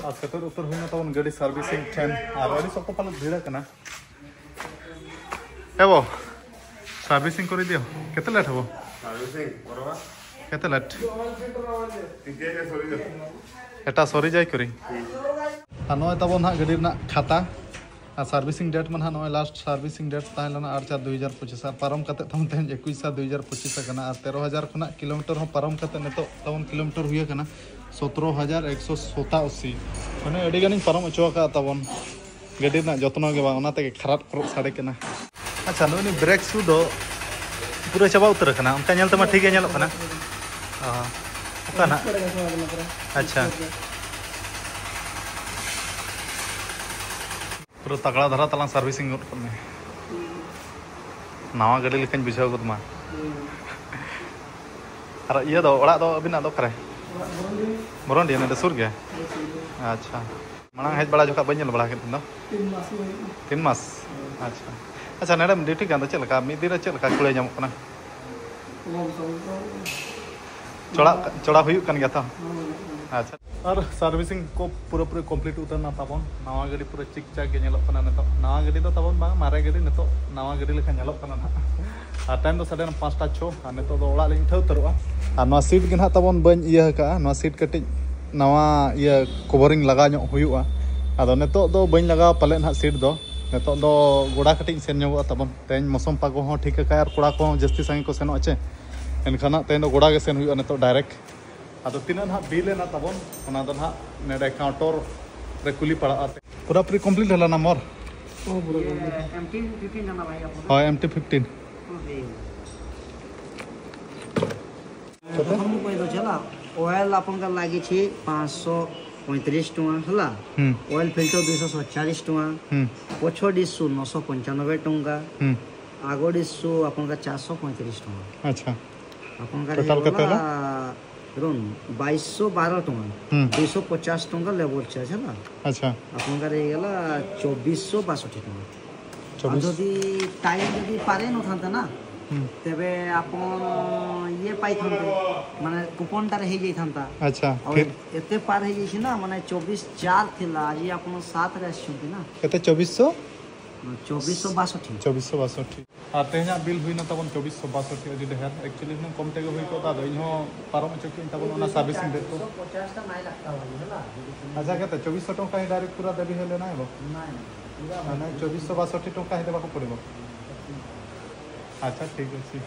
ᱟᱨ ᱥᱮᱴᱮᱨ ᱩᱛᱟᱹᱨ ᱦᱩᱭᱱᱟ ᱛᱟᱵᱚᱱ ᱜᱟᱹᱰᱤ servicing ᱴᱷᱮᱱ, ᱟᱨ ᱟᱹᱰᱤ ᱥᱚᱠᱛᱚ ᱯᱟᱞᱮ ᱵᱷᱤᱲ ᱟᱠᱟᱱᱟ᱾ ᱮ ᱵᱚ, servicing ᱠᱚᱨᱤ ᱫᱤᱭᱳ, ᱠᱮᱛᱮ late ᱦᱚᱵᱚ? Servicing, ᱵᱚᱨᱚᱵᱟ᱾ ᱠᱮᱛᱮ late? ᱛᱤᱛᱤᱭᱟ ᱡᱮ ᱥᱚᱨᱤ ᱡᱮ᱾ ᱮᱴᱟ ᱥᱚᱨᱤ ᱡᱟᱭ ᱠᱚᱨᱤ᱾ ᱟᱨ ᱱᱚᱜᱼᱚᱭ ᱛᱟᱵᱚᱱ ᱦᱟᱸᱜ ᱜᱟᱹᱰᱤ ᱨᱮᱱᱟᱜ ᱠᱷᱟᱛᱟ᱾ ᱟᱨ servicing date ᱢᱟ ᱱᱟᱦᱟᱜ ᱱᱚᱜᱼᱚᱭ last servicing date ᱛᱟᱦᱮᱸ ᱞᱮᱱᱟ ᱟᱴ ᱪᱟᱨ ᱫᱩ ᱦᱟᱡᱟᱨ ᱯᱚᱸᱪᱤᱥ, ᱟᱨ ᱯᱟᱨᱚᱢ ᱠᱟᱛᱮᱫ ᱛᱟᱵᱚᱱ ᱛᱮᱦᱮᱧ ᱮᱠᱩᱥ ᱥᱟᱛ ᱫᱩ ᱦᱟᱡᱟᱨ ᱯᱚᱸᱪᱤᱥ ᱟᱠᱟᱱᱟ, ᱟᱨ ᱛᱮᱨᱚ ᱦᱟᱡᱟᱨ ᱠᱷᱚᱱᱟᱜ ᱠᱤᱞᱳᱢᱤᱴᱟᱨ ᱦᱚᱸ ᱯᱟᱨᱚᱢ ᱠᱟᱛᱮᱫ ᱱᱤᱛᱚᱜ ᱛᱟᱵᱚᱱ ᱠᱤᱞᱳᱢᱤᱴᱟᱨ ᱦᱩᱭ ᱟᱠᱟᱱᱟ ᱥᱚᱛᱨᱚ ᱦᱟᱡᱟᱨ ᱮᱠᱥᱚ ᱥᱚᱛᱟᱥᱤ᱾ ᱢᱟᱱᱮ ᱟᱹᱰᱤ ᱜᱟᱱᱤᱧ ᱯᱟᱨᱚᱢ ᱦᱚᱪᱚ ᱟᱠᱟᱫᱼᱟ ᱛᱟᱵᱚᱱ, ᱜᱟᱹᱰᱤ ᱨᱮᱱᱟᱜ ᱡᱚᱛᱱᱚ ᱜᱮ ᱵᱟᱝ, ᱚᱱᱟ ᱛᱮᱜᱮ ᱠᱷᱟᱨᱟᱫ ᱠᱷᱚᱨᱚᱫ ᱥᱟᱰᱮ ᱠᱟᱱᱟ᱾ ᱟᱪᱪᱷᱟ, ᱱᱩᱭ ᱱᱩᱭ brake shoe ᱫᱚ ᱯᱩᱨᱟᱹ ᱪᱟᱵᱟ ᱩᱛᱟᱹᱨ ᱟᱠᱟᱱᱟ, ᱚᱱᱠᱟ ᱧᱮᱞ ᱛᱮᱢᱟ ᱴᱷᱤᱠ ᱜᱮ ᱧᱮᱞᱚᱜ ᱠᱟᱱᱟ᱾ ᱚ, ᱚᱠᱟ ᱱᱟᱜ? ᱟᱪᱪᱷᱟ᱾ ᱯᱩᱨᱟᱹ ᱛᱟᱜᱲᱟ ᱫᱷᱟᱨᱟ ᱛᱟᱞᱟᱝ servicing ᱜᱚᱫ ᱠᱟᱜ ᱢᱮ᱾ ᱱᱟᱣᱟ ᱜᱟᱹᱰᱤ ᱞᱮᱠᱟᱧ ᱵᱩᱡᱷᱟᱹᱣ ᱜᱚᱫ ᱢᱟ᱾ ᱟᱨ ᱤᱭᱟᱹ ᱫᱚ, ᱚᱲᱟᱜ ᱫᱚ ᱟᱹᱵᱤᱱᱟᱜ ᱫᱚ ᱚᱠᱟᱨᱮ? ᱵᱚᱨᱚᱱᱰᱤ, ᱱᱚᱰᱮ ᱥᱩᱨ ᱜᱮ? ᱟᱪᱪᱷᱟ᱾ ᱢᱟᱲᱟᱝ ᱦᱮᱡ ᱵᱟᱲᱟ ᱡᱚᱠᱷᱚᱱ ᱵᱟᱹᱧ ᱧᱮᱞ ᱵᱟᱲᱟ ᱠᱮᱫ ᱵᱤᱱ ᱫᱚ᱾ ᱛᱤᱱ ᱢᱟᱥ ᱦᱩᱭ ᱮᱱᱟ᱾ ᱛᱤᱱ ᱢᱟᱥ? ᱟᱪᱪᱷᱟ᱾ ᱟᱪᱪᱷᱟ, ᱱᱚᱰᱮᱢ duty ᱠᱟᱱ ᱫᱚ ᱪᱮᱫ ᱞᱮᱠᱟ? ᱢᱤᱫ ᱫᱤᱱ ᱨᱮ ᱪᱮᱫ ᱞᱮᱠᱟ ᱠᱩᱲᱟᱹᱭ ᱧᱟᱢᱚᱜ ᱠᱟᱱᱟ? ᱠᱚᱢ ᱥᱚᱢ ᱫᱚ ᱪᱚᱲᱟ, ᱪᱚᱲᱟ ᱦᱩᱭᱩᱜ ᱠᱟᱱ ᱜᱮᱭᱟ ᱛᱚ? ᱦᱩᱭᱩᱜ ᱠᱟᱱᱟ᱾ ᱟᱪᱪᱷᱟ᱾ ᱟᱨ servicing ᱠᱚ ᱯᱩᱨᱟᱹᱯᱩᱨᱤ complete ᱩᱛᱟᱹᱨ ᱱᱟ ᱛᱟᱵᱚᱱ᱾ ᱱᱟᱣᱟ ᱜᱟᱹᱰᱤ ᱯᱩᱨᱟᱹ ᱪᱤᱠ ᱪᱟᱠ ᱜᱮ ᱧᱮᱞᱚᱜ ᱠᱟᱱᱟ ᱱᱤᱛᱚᱜ᱾ ᱱᱟᱣᱟ ᱜᱟᱹᱰᱤ ᱫᱚ ᱛᱟᱵᱚᱱ ᱵᱟᱝ, ᱢᱟᱨᱮ ᱜᱟᱹᱰᱤ ᱱᱤᱛᱚᱜ ᱱᱟᱣᱟ ᱜᱟᱹᱰᱤ ᱞᱮᱠᱟ ᱧᱮᱞᱚᱜ ᱠᱟᱱᱟ ᱱᱟᱦᱟᱜ᱾ ᱟᱨ time ᱫᱚ ᱥᱟᱰᱮ ᱮᱱᱟ ᱯᱟᱸᱪᱴᱟ ᱪᱷᱚ, ᱟᱨ ᱱᱤᱛᱚᱜ ᱫᱚ ᱚᱲᱟᱜ ᱞᱤᱧ ᱩᱴᱷᱟᱹᱣ ᱩᱛᱟᱹᱨᱚᱜᱼᱟ᱾ ᱟᱨ ᱱᱚᱣᱟ seat ᱜᱮ ᱱᱟᱦᱟᱜ ᱛᱟᱵᱚᱱ ᱵᱟᱹᱧ ᱤᱭᱟᱹ ᱟᱠᱟᱜᱼᱟ, ᱱᱚᱣᱟ seat ᱠᱟᱹᱴᱤᱡ ᱱᱟᱣᱟ ᱤᱭᱟᱹ covering ᱞᱟᱜᱟᱣ ᱧᱚᱜ ᱦᱩᱭᱩᱜᱼᱟ᱾ ᱟᱫᱚ ᱱᱤᱛᱚᱜ ᱫᱚ ᱵᱟᱹᱧ ᱞᱟᱜᱟᱣᱟ ᱯᱟᱞᱮᱫ ᱱᱟᱦᱟᱜ seat ᱫᱚ᱾ ᱱᱤᱛᱚᱜ ᱫᱚ ᱜᱚᱰᱟ ᱠᱟᱹᱴᱤᱡ ᱤᱧ ᱥᱮᱱ ᱧᱚᱜᱚᱜᱼᱟ ᱛᱟᱵᱚᱱ᱾ ᱛᱮᱦᱮᱧ ᱢᱳᱥᱚᱢ ᱯᱟᱜᱚ ᱦᱚᱸ ᱴᱷᱤᱠ ᱟᱠᱟᱫ, ᱟᱨ ᱠᱚᱲᱟ ᱠᱚᱦᱚᱸ ᱡᱟᱹᱥᱛᱤ ᱥᱟᱸᱜᱮ ᱠᱚ ᱥᱮᱱᱚᱜᱼᱟ ᱪᱮ᱾ ᱮᱱᱠᱷᱟᱱ ᱦᱟᱸᱜ ᱛᱮᱦᱮᱧ ᱫᱚ ᱜᱚᱰᱟ ᱜᱮ ᱥᱮᱱ ᱦᱩᱭᱩᱜᱼᱟ ᱱᱤᱛᱚᱜ direct᱾ ᱟᱫᱚ ᱛᱤᱱᱟᱹᱜ ᱱᱟᱦᱟᱜ ᱵᱤᱞ ᱮᱱᱟ ᱛᱟᱵᱚᱱ, ᱚᱱᱟ ᱫᱚ ᱱᱟᱦᱟᱜ ᱱᱮᱰᱮ counter ᱨᱮ ᱠᱩᱞᱤ ᱯᱟᱲᱟᱜᱼᱟ᱾ ᱯᱩᱨᱟᱹᱯᱩᱨᱤ complete ᱦᱮᱞᱟ ᱱᱟ ᱢᱚᱨ? ये एम टी फिफ्टीन डालना भाई आपको। हाँ, एम टी फिफ्टीन। ये। প্রথম কইলো চালা, অয়েল আপনার লাগিছে পাঁচশো পঁয়ত্রিশ টঙ্কা হলা, হুম। অয়েল ফিল্টার দুইশো সতচাশ টঙ্কা, হুম। পছ ডিসু নশো পঞ্চানব্বই টঙ্কা, হুম। আগ ডিসু আপনার চারশো পঁয়ত্রিশ টঙ্কা। আচ্ছা। আপনার টোটাল কেতে হলা? রুন বাইশশো বারো টঙ্কা, হুম। দুইশো পঞ্চাশ টঙ্কা লেবার চার্জ হলা। আচ্ছা। আপনার হয়ে গেল চব্বিশশো বাষট্টি টঙ্কা। চব্বিশ। যদি টাইম যদি পারে নো থান্তা না, হুম। তেবে আপন ইয়ে পাইথান্তে, মানে কুপনটারে হয়ে যাইথান্তা। আচ্ছা, আর ফির? এতে পার হয়ে যাইছি না, মানে চব্বিশ চার থিলা, আজ আপন সাত রে আসছন্তি না। এতে চব্বিশশো? চব্বিশশো বাষট্টি। চব্বিশশো বাষট্টি। আর তেহেᱧᱟᱜ ᱵᱤᱞ ᱦᱩᱭᱱᱟ ᱛᱟᱵᱚᱱ ᱪᱚᱵᱵᱤᱥᱥᱚ ᱵᱟᱥᱚᱴᱴᱤ, ᱟᱹᱰᱤ ᱰᱷᱮᱨ᱾ Actually ᱦᱩᱱᱟᱹᱝ ᱠᱚᱢ ᱛᱮᱜᱮ ᱦᱩᱭ ᱠᱚᱜᱼᱟ, ᱟᱫᱚ ᱤᱧ ᱦᱚᱸ ᱯᱟᱨᱚᱢ ᱦᱚᱪᱚ ᱠᱮᱫᱟᱹᱧ ᱛᱟᱵᱚᱱ ᱚᱱᱟ servicing date ᱠᱚ᱾ ᱟᱪᱪᱷᱟ, ᱠᱟᱛᱮ ᱪᱚᱵᱵᱤᱥᱥᱚ ᱴᱚᱝᱠᱟ ᱦᱤ direct ᱯᱩᱨᱟ ᱫᱟᱹᱵᱤ ᱦᱩᱭ ᱞᱮᱱᱟ, ᱮᱵᱚ? ᱢᱟᱱᱮ ᱪᱚᱵᱵᱤᱥᱥᱚ ᱵᱟᱥᱚᱴᱴᱤ ᱴᱚᱝᱠᱟ ᱦᱤ ଦେବାକୁ ପଡ଼ିବ। ଆଚ୍ଛା, ଠିକ୍ ଅଛି।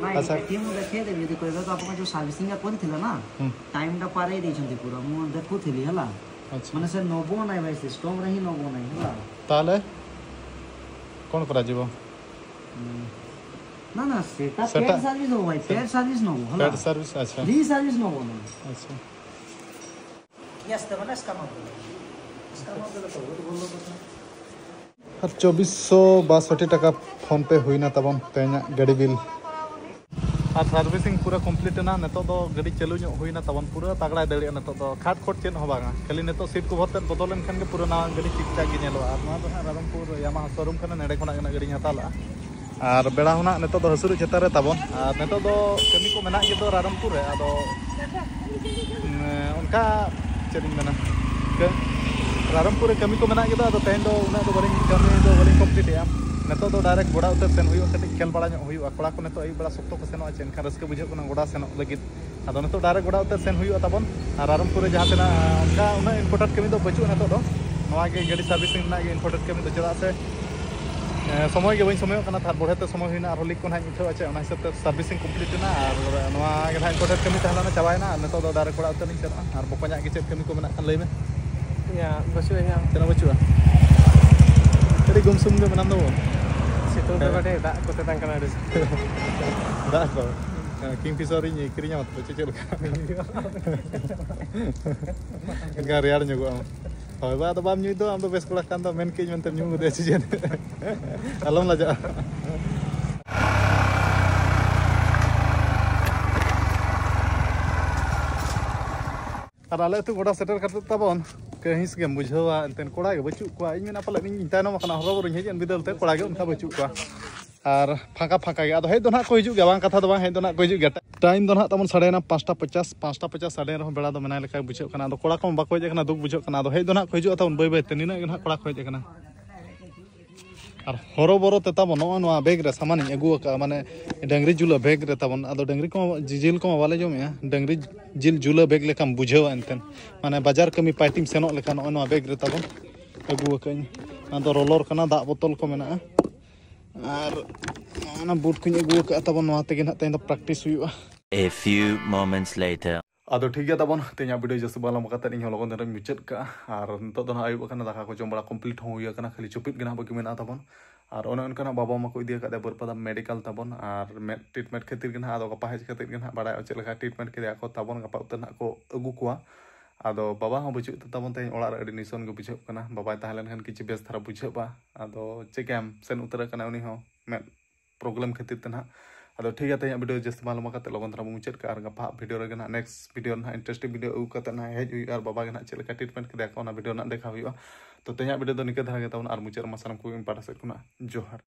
ନାଇଁ, ଆଚ୍ଛା। ଏଠି ମୁଁ ଦେଖେଇଦେବି, ଯଦି କହିବେ ତ ଆପଣଙ୍କ ଯୋଉ ସର୍ଭିସିଂ ଟା କରିଥିଲେ ନା, ହୁଁ। ଟାଇମ୍ ଟା ପାରେଇ ଦେଇଛନ୍ତି ପୁରା, ମୁଁ ଦେଖୁଥିଲି ହେଲା। ଆଚ୍ଛା। ମାନେ ସେ ନବ ନାହିଁ ଭାଇ, ସିଷ୍ଟମରେ ହିଁ ନବ ନାହିଁ ହେଲା। ତାହେଲେ କ'ଣ କରାଯିବ? ହୁଁ। ନା, ନା, ସେଟା ସେଟା ପେଡ୍ ସର୍ଭିସ ହବ ଭାଇ, ସେ ପେଡ୍ ସର୍ଭିସ ନବ ହେଲା। ପେଡ୍ ସର୍ଭିସ, ଆଚ୍ଛା। ଫ୍ରି ସର୍ଭିସ ନବ ନା। ଆଚ୍ଛା। ଇଏ ଆସିତେ ମାନେ ସ୍କାନର ଦେଲେ। ସ୍କାନର ଦେଲେ ତ ବହୁତ ଭଲ କଥା। ᱟᱨ ᱪᱚᱵᱵᱤᱥᱥᱚ ᱵᱟᱥᱚᱴᱴᱤ ᱴᱟᱠᱟ PhonePe ᱦᱩᱭᱱᱟ ᱛᱟᱵᱚᱱ ᱛᱮᱦᱮᱧᱟᱜ ᱜᱟᱹᱰᱤ ᱵᱤᱞ᱾ ᱟᱨ ᱥᱟᱨᱵᱷᱤᱥᱤᱝ ᱯᱩᱨᱟᱹ ᱠᱚᱢᱯᱞᱤᱴ ᱮᱱᱟ᱾ ᱱᱤᱛᱚᱜ ᱫᱚ ᱜᱟᱹᱰᱤ ᱪᱟᱹᱞᱩ ᱧᱚᱜ ᱦᱩᱭᱱᱟ ᱛᱟᱵᱚᱱ, ᱯᱩᱨᱟᱹ ᱛᱟᱜᱲᱟᱭ ᱫᱟᱹᱲᱮᱜᱼᱟ ᱱᱤᱛᱚᱜ ᱫᱚ, ᱠᱷᱟᱴ ᱠᱷᱚᱴ ᱪᱮᱫ ᱦᱚᱸ ᱵᱟᱝᱟ, ᱠᱷᱟᱹᱞᱤ ᱱᱤᱛᱚᱜ ᱥᱤᱴ ᱠᱚᱵᱷᱚᱨ ᱛᱮᱫ ᱵᱚᱫᱚᱞ ᱞᱮᱱᱠᱷᱟᱱ ᱜᱮ ᱯᱩᱨᱟᱹ ᱱᱟᱣᱟ ᱜᱟᱹᱰᱤ ᱴᱷᱤᱠ ᱴᱷᱟᱠ ᱜᱮ ᱧᱮᱞᱚᱜᱼᱟ᱾ ᱟᱨ ᱱᱚᱣᱟ ᱫᱚ ᱦᱟᱸᱜ ᱨᱟᱭᱨᱚᱝᱯᱩᱨ ᱭᱟᱢᱟᱦᱟ ᱥᱳᱨᱩᱢ ᱠᱟᱱᱟ, ᱱᱚᱸᱰᱮ ᱠᱷᱚᱱᱟᱜ ᱜᱮ ᱱᱟᱜ ᱜᱟᱹᱰᱤᱧ ᱦᱟᱛᱟᱣ ᱞᱮᱜᱼᱟ᱾ ᱟᱨ ᱵᱮᱲᱟ ᱦᱚᱸ ᱱᱟᱜ ᱱᱤᱛᱚᱜ ᱫᱚ ᱦᱟᱹᱥᱩᱨᱚᱜ ᱪᱮᱛᱟᱱ ᱨᱮ ᱛᱟᱵᱚᱱ᱾ ᱟᱨ ᱱᱤᱛᱚᱜ ᱫᱚ ᱠᱟᱹᱢᱤ ᱠᱚ ᱢᱮᱱᱟᱜ ᱜᱮᱫᱚ ᱨᱟᱭᱨᱚᱝᱯᱩᱨ ᱨᱮ, ᱟᱫᱚ ᱩᱸ, ᱚᱱᱠᱟ ᱪᱮᱫ ᱤᱧ ᱢᱮᱱᱟ, ᱠᱟᱹ-, ᱨᱟᱭᱨᱚᱝᱯᱩᱨ ᱨᱮ ᱠᱟᱹᱢᱤ ᱠᱚ ᱢᱮᱱᱟᱜ ᱜᱮᱫᱚ, ᱟᱫᱚ ᱛᱮᱦᱮᱧ ᱫᱚ ᱩᱱᱟᱹᱜ ᱫᱚ ᱵᱟᱹᱞᱤᱧ, ᱠᱟᱹᱢᱤ ᱫᱚ ᱵᱟᱹᱞᱤᱧ ᱠᱚᱢᱯᱞᱤᱴᱮᱜᱼᱟ᱾ ᱱᱤᱛᱚᱜ ᱫᱚ ᱰᱟᱭᱨᱮᱠᱴ ᱜᱚᱰᱟ ᱩᱛᱟᱹᱨ ᱥᱮᱱ ᱦᱩᱭᱩᱜᱼᱟ, ᱠᱟᱹᱴᱤᱡ ᱠᱷᱮᱞ ᱵᱟᱲᱟ ᱧᱚᱜ ᱦᱩᱭᱩᱜᱼᱟ᱾ ᱠᱚᱲᱟ ᱠᱚ ᱱᱤᱛᱚᱜ ᱟᱹᱭᱩᱵ ᱵᱮᱲᱟ ᱥᱚᱠᱛᱚ ᱠᱚ ᱥᱮᱱᱚᱜᱼᱟ, ᱪᱮ ᱮᱱᱠᱷᱟᱱ ᱨᱟᱹᱥᱠᱟᱹ ᱵᱩᱡᱷᱟᱹᱜ ᱠᱟᱱᱟ ᱜᱚᱰᱟ ᱥᱮᱱᱚᱜ ᱞᱟᱹᱜᱤᱫ᱾ ᱟᱫᱚ ᱱᱤᱛᱚᱜ ᱰᱟᱭᱨᱮᱠᱴ ᱜᱚᱰᱟ ᱩᱛᱟᱹᱨ ᱥᱮᱱ ᱦᱩᱭᱩᱜᱼᱟ ᱛᱟᱵᱚᱱ᱾ ᱟᱨ ᱨᱟᱭᱨᱚᱝᱯᱩᱨ ᱨᱮ ᱡᱟᱦᱟᱸ ᱛᱤᱱᱟᱹᱜ, ᱚᱱᱠᱟ ᱩᱱᱟᱹᱜ ᱤᱢᱯᱚᱨᱴᱮᱱᱴ ᱠᱟᱹᱢᱤ ᱫᱚ ᱵᱟᱹᱪᱩᱜᱼᱟ ᱱᱤᱛᱚᱜ ᱫᱚ᱾ ᱱᱚᱣᱟ ᱜᱮ ᱜᱟᱹᱰᱤ ᱥᱟᱨᱵᱷᱤᱥᱤᱝ ᱨᱮᱱᱟᱜ ᱜᱮ ᱤᱢᱯᱚᱨᱴᱮᱱᱴ ᱠᱟᱹᱢᱤ ᱫᱚ, ᱪᱮᱫᱟᱜ ᱥᱮ ᱦᱮᱸ, ᱥᱚᱢᱚᱭ ᱜᱮ ᱵᱟᱹᱧ ᱥᱚᱢᱚᱭᱚᱜ ᱠᱟᱱᱟ, ᱛᱷᱟᱨᱰ ᱵᱚᱲᱦᱮ ᱛᱮ ᱥᱚᱢᱚᱭ ᱦᱩᱭᱱᱟ, ᱟᱨᱦᱚᱸ ᱞᱤᱠ ᱠᱚ ᱱᱟᱦᱟᱜ ᱤᱧ ᱩᱴᱷᱟᱹᱣᱟ, ᱪᱮ ᱚᱱᱟ ᱦᱤᱥᱟᱹᱵ ᱛᱮ ᱥᱟᱨᱵᱷᱤᱥᱤᱝ ᱠᱚᱢᱯᱞᱤᱴ ᱮᱱᱟ, ᱟᱨ ᱱᱚᱣᱟ ᱜᱮ ᱱᱟᱦᱟᱜ ᱤᱢᱯᱚᱨᱴᱮᱱᱴ ᱠᱟᱹᱢᱤ ᱛᱟᱦᱮᱸ ᱞᱮᱱᱟ, ᱪᱟᱵᱟᱭᱮᱱᱟ, ᱟᱨ ᱱᱤᱛᱚᱜ ᱫᱚ ᱰᱟᱭᱨᱮᱠᱴ ᱚᱲᱟᱜ ᱩᱛᱟᱹᱨ ᱞᱤᱧ ᱥᱮᱱᱚᱜᱼᱟ᱾ ᱟᱨ ᱵᱚᱠᱚᱧᱟᱜ ᱜᱮ ᱪᱮᱫ ᱠᱟᱹᱢᱤ ᱠᱚ ᱢᱮᱱᱟᱜ ᱠᱷᱟᱱ ᱞᱟᱹᱭ ᱢᱮ᱾ ᱤᱧᱟᱹᱜ ᱵᱟᱹᱪᱩᱜᱼᱟ, ᱤᱧᱟᱹᱜ᱾ ᱪᱮᱫ ᱦᱚᱸ ᱵᱟᱹᱪᱩᱜᱼᱟ? ᱟᱹᱰᱤ ᱜᱩᱢᱥᱩᱢ ᱜᱮ ᱢᱮᱱᱟᱢ ᱫᱚ᱾ ᱥᱤᱛᱩᱝ ᱛᱮ ᱦᱮᱸ᱾ ᱠᱟᱹᱴᱤᱡ ᱫᱟᱜ ᱠᱚ ᱛᱮᱛᱟᱝ ᱠᱟᱱᱟ ᱟᱹᱰᱤ᱾ ᱫᱟᱜ ᱠᱚ? ᱦᱮᱸ, ᱠᱤᱝ ᱯᱷᱤᱥᱟᱨ ᱤᱧ ᱠᱤᱨᱤᱧᱟᱢᱟ ᱛᱚᱵᱮ, ᱪᱮᱫ ᱞᱮᱠᱟ? ᱮᱱᱠᱷᱟᱱ ᱨᱮᱭᱟᱲ ᱧᱚᱜᱚᱜ ᱟᱢ᱾ ᱦᱳᱭ ᱵᱟ, ᱟᱫᱚ ᱵᱟᱢ ᱧᱩᱭ ᱫᱚ, ᱟᱢ ᱫᱚ ᱵᱮᱥ ᱠᱚᱲᱟ ᱠᱟᱱ ᱫᱚ, ᱢᱮᱱ ᱠᱮᱫ ᱢᱮᱱᱛᱮᱢ ᱧᱩ ᱠᱮᱫᱟ ᱥᱮ ᱪᱮᱫ? ᱟᱞᱚᱢ ᱞᱟᱡᱟᱜᱼᱟ᱾ ᱟᱨ ᱟᱞᱮ ᱟᱹᱛᱩ ᱜᱚᱰᱟ ᱥᱮᱴᱮᱨ ᱠᱟᱛᱮ ᱛᱟᱵᱚᱱ ᱠᱟᱹᱦᱤᱥ ᱜᱮᱢ ᱵᱩᱡᱷᱟᱹᱣᱟ, ᱮᱱᱛᱮᱱ ᱠᱚᱲᱟ ᱜᱮ ᱵᱟᱹᱪᱩᱜ ᱠᱚᱣᱟ᱾ ᱤᱧ ᱢᱮᱱᱟ ᱯᱟᱞᱮᱫ ᱤᱧ ᱛᱟᱭᱱᱚᱢ ᱟᱠᱟᱱᱟ, ᱦᱚᱨᱚᱵᱚᱨᱚᱧ ᱦᱮᱡ ᱮᱱ ᱵᱤᱫᱟᱹᱞ ᱛᱮ ᱠᱚᱲᱟ ᱜᱮ ᱚᱱᱠᱟ ᱵᱟᱹᱪᱩᱜ ᱠᱚᱣᱟ᱾ ᱟᱨ ᱯᱷᱟᱸᱠᱟ ᱯᱷᱟᱸᱠᱟ ᱜᱮ, ᱟᱫᱚ ᱦᱮᱡ ᱫᱚ ᱱᱟᱦᱟᱜ ᱠᱚ ᱦᱤᱡᱩᱜ ᱜᱮᱭᱟ, ᱵᱟᱝ ᱠᱟᱛᱷᱟ ᱫᱚ ᱵᱟᱝ, ᱦᱮᱡ ᱫᱚ ᱱᱟᱦᱟᱜ ᱠᱚ ᱦᱤᱡᱩᱜ ᱜᱮᱭᱟ᱾ ᱴᱟᱭᱤᱢ ᱫᱚ ᱱᱟᱦᱟᱜ ᱛᱟᱵᱚᱱ ᱥᱟᱰᱮᱭᱮᱱᱟ ᱯᱟᱸᱪᱴᱟ ᱯᱚᱪᱟᱥ, ᱯᱟᱸᱪᱴᱟ ᱯᱚᱪᱟᱥ ᱥᱟᱰᱮ ᱨᱮᱦᱚᱸ ᱵᱮᱲᱟ ᱫᱚ ᱢᱮᱱᱟᱭ ᱞᱮᱠᱟᱭ ᱵᱩᱡᱷᱟᱹᱜ ᱠᱟᱱᱟ᱾ ᱟᱫᱚ ᱠᱚᱲᱟ ᱠᱚᱢᱟ ᱵᱟᱠᱚ ᱦᱮᱡ ᱟᱠᱟᱱᱟ, ᱫᱩᱠ ᱵᱩᱡᱷᱟᱹᱜ ᱠᱟᱱᱟ᱾ ᱟᱫᱚ ᱦᱮᱡ ᱫᱚ ᱱᱟᱦᱟᱜ ᱠᱚ ᱦᱤᱡᱩᱜᱼᱟ ᱛᱟᱵᱚᱱ ᱵᱟᱹᱭ ᱵᱟᱹᱭ ᱛᱮ, ᱱᱤᱱᱟᱹᱜ ᱜᱮ ᱱᱟᱦᱟᱜ ᱠᱚᱲᱟ ᱠᱚ ᱦᱮᱡ ᱟᱠᱟᱱᱟ᱾ ᱟᱨ ᱦᱚᱨᱚᱵᱚᱨᱚ ᱛᱮ ᱛᱟᱵᱚᱱ ᱱᱚᱜᱼᱚᱭ ᱱᱚᱣᱟ ᱵᱮᱜᱽ ᱨᱮ ᱥᱟᱢᱟᱱᱤᱧ ᱟᱹᱜᱩ ᱟᱠᱟᱫᱼᱟ, ᱢᱟᱱᱮ ᱰᱟᱹᱝᱨᱤ ᱡᱩᱞᱟᱹ ᱵᱮᱜᱽ ᱨᱮ ᱛᱟᱵᱚᱱ᱾ ᱟᱫᱚ ᱰᱟᱹᱝᱨᱤ ᱠᱚᱢᱟ, ᱡᱤᱞ ᱠᱚᱢᱟ ᱵᱟᱞᱮ ᱡᱚᱢᱮᱜᱼᱟ, ᱰᱟᱹᱝᱨᱤ ᱡᱤᱞ ᱡᱩᱞᱟᱹ ᱵᱮᱜᱽ ᱞᱮᱠᱟᱢ ᱵᱩᱡᱷᱟᱹᱣᱟ ᱮᱱᱛᱮᱫ, ᱢᱟᱱᱮ ᱵᱟᱡᱟᱨ ᱠᱟᱹᱢᱤ ᱯᱟᱨᱴᱤᱢ ᱥᱮᱱᱚᱜ ᱞᱮᱠᱟ ᱱᱚᱜᱼᱚᱭ ᱱᱚᱣᱟ ᱵᱮᱜᱽ ᱨᱮ ᱛᱟᱵᱚᱱ ᱟᱹᱜᱩ ᱟᱠᱟᱫᱼᱟᱹᱧ᱾ ᱚᱱᱟ ᱫᱚ ᱨᱚᱞᱚᱨ ᱠᱟᱱᱟ, ᱫᱟᱜ ᱵᱚᱛᱚᱞ ᱠᱚ ᱢᱮᱱᱟᱜᱼᱟ, ᱟᱨ ᱚᱱᱟ ᱵᱩᱴ ᱠᱚᱧ ᱟᱹᱜᱩ ᱟᱠᱟᱫᱼᱟ ᱛᱟᱵᱚᱱ, ᱱᱚᱣᱟ ᱛᱮᱜᱮ ᱱᱟᱦᱟᱜ ᱛᱮᱦᱮᱧ ᱫᱚ ᱯᱨᱮᱠᱴᱤᱥ ᱦᱩᱭᱩᱜᱼᱟ᱾ A few moments later. ᱟᱫᱚ ᱴᱷᱤᱠ ᱜᱮᱭᱟ ᱛᱟᱵᱚᱱ, ᱛᱮᱦᱮᱧᱟᱜ ᱵᱷᱤᱰᱤᱭᱳ ᱡᱟᱹᱥᱛᱤ ᱵᱟᱝ ᱞᱚᱢᱵᱟ ᱠᱟᱛᱮ ᱤᱧ ᱦᱚᱸ ᱞᱚᱜᱚᱱ ᱫᱷᱟᱨᱟᱧ ᱢᱩᱪᱟᱹᱫ ᱠᱟᱜᱼᱟ᱾ ᱟᱨ ᱱᱤᱛᱚᱜ ᱫᱚ ᱱᱟᱦᱟᱜ ᱟᱹᱭᱩᱵ ᱟᱠᱟᱱᱟ, ᱫᱟᱠᱟ ᱠᱚ ᱡᱚᱢ ᱵᱟᱲᱟ ᱠᱚᱢᱯᱞᱤᱴ ᱦᱚᱸ ᱦᱩᱭ ᱟᱠᱟᱱᱟ, ᱠᱷᱟᱹᱞᱤ ᱪᱩᱯᱤᱫ ᱜᱮ ᱱᱟᱦᱟᱜ ᱵᱟᱹᱠᱤ ᱢᱮᱱᱟᱜᱼᱟ ᱛᱟᱵᱚᱱ᱾ ᱟᱨ ᱚᱱᱮ ᱚᱱᱠᱟᱱᱟᱜ ᱵᱟᱵᱟ ᱢᱟᱠᱚ ᱤᱫᱤ ᱟᱠᱟᱫᱮᱭᱟ ᱵᱟᱹᱨᱯᱟᱫᱟ ᱢᱮᱰᱤᱠᱟᱞ ᱛᱟᱵᱚᱱ, ᱟᱨ ᱢᱮᱫ ᱴᱨᱤᱴᱢᱮᱱᱴ ᱠᱷᱟᱹᱛᱤᱨ ᱜᱮ ᱱᱟᱦᱟᱜ, ᱟᱫᱚ ᱜᱟᱯᱟ ᱦᱮᱡ ᱠᱟᱛᱮᱫ ᱜᱮ ᱱᱟᱦᱟᱜ ᱵᱟᱲᱟᱭᱚᱜᱼᱟ ᱪᱮᱫ ᱞᱮᱠᱟ ᱴᱨᱤᱴᱢᱮᱱᱴ ᱠᱮᱫᱮᱭᱟ ᱠᱚ ᱛᱟᱵᱚᱱ, ᱜᱟᱯᱟ ᱩᱛᱟᱹᱨ ᱱᱟᱦᱟᱜ ᱠᱚ ᱟᱹᱜᱩ ᱠᱚᱣᱟ᱾ ᱟᱫᱚ ᱵᱟᱵᱟ ᱦᱚᱸ ᱵᱟᱹᱪᱩᱜ ᱛᱟᱵᱚᱱ ᱛᱮᱦᱮᱧ ᱚᱲᱟᱜ ᱨᱮ, ᱟᱹᱰᱤ ᱱᱤᱥᱚᱱ ᱜᱮ ᱵᱩᱡᱷᱟᱹᱜ ᱠᱟᱱᱟ᱾ ᱵᱟᱵᱟᱭ ᱛᱟᱦᱮᱸ ᱞᱮᱱᱠᱷᱟᱱ ᱠᱤᱪᱷᱩ ᱵᱮᱥ ᱫᱷᱟᱨᱟ ᱵᱩᱡᱷᱟᱹᱜᱼᱟ᱾ ᱟᱫᱚ ᱪᱤᱠᱟᱹᱭᱟᱢ, ᱥᱮᱱ ᱩᱛᱟᱹᱨ ᱟᱠᱟᱱᱟᱭ ᱩᱱᱤ ᱦᱚᱸ ᱢᱮᱫ ᱯᱨᱚᱵᱞᱮᱢ ᱠᱷᱟᱹᱛᱤᱨ ᱛᱮ ᱱᱟᱦᱟᱜ᱾ ᱟᱫᱚ ᱴᱷᱤᱠ ᱜᱮᱭᱟ, ᱛᱮᱦᱮᱧᱟᱜ ᱵᱷᱤᱰᱤᱭᱳ ᱡᱟᱹᱥᱛᱤ ᱵᱟᱝ ᱞᱚᱢᱵᱟ ᱠᱟᱛᱮ ᱞᱚᱜᱚᱱ ᱫᱷᱟᱨᱟ ᱵᱚᱱ ᱢᱩᱪᱟᱹᱫ ᱠᱟᱜᱼᱟ, ᱟᱨ ᱜᱟᱯᱟ ᱦᱟᱸᱜ ᱵᱷᱤᱰᱤᱭᱳ ᱨᱮᱜᱮ ᱱᱟᱦᱟᱜ, ᱱᱮᱠᱥᱴ ᱵᱷᱤᱰᱤᱭᱳ ᱨᱮ ᱱᱟᱦᱟᱜ ᱤᱱᱴᱟᱨᱮᱥᱴᱤᱝ ᱵᱷᱤᱰᱤᱭᱳ ᱟᱹᱜᱩ ᱠᱟᱛᱮ ᱱᱟᱦᱟᱜ ᱦᱮᱡ ᱦᱩᱭᱩᱜᱼᱟ, ᱟᱨ ᱵᱟᱵᱟ ᱜᱮ ᱱᱟᱦᱟᱜ ᱪᱮᱫ ᱞᱮᱠᱟ ᱴᱨᱤᱴᱢᱮᱱᱴ ᱠᱮᱫᱮᱭᱟ ᱠᱚ ᱚᱱᱟ ᱵᱷᱤᱰᱤᱭᱳ ᱱᱟᱦᱟᱜ ᱫᱮᱠᱷᱟᱣ ᱦᱩᱭᱩᱜᱼᱟ᱾ ᱛᱚ ᱛᱮᱦᱮᱧᱟᱜ ᱵᱷᱤᱰᱤᱭᱳ ᱫᱚ ᱱᱤᱝᱠᱟᱹ ᱫᱷᱟᱨᱟ ᱜᱮ ᱛᱟᱵᱚᱱ, ᱟᱨ ᱢᱩᱪᱟᱹᱫ ᱨᱮᱢᱟ ᱥᱟᱱᱟᱢ ᱠᱚᱜᱮ ᱤᱧ ᱯᱟᱦᱴᱟ ᱥᱮᱫ ᱠᱷᱚᱱᱟᱜ ᱡᱚᱦᱟᱨ᱾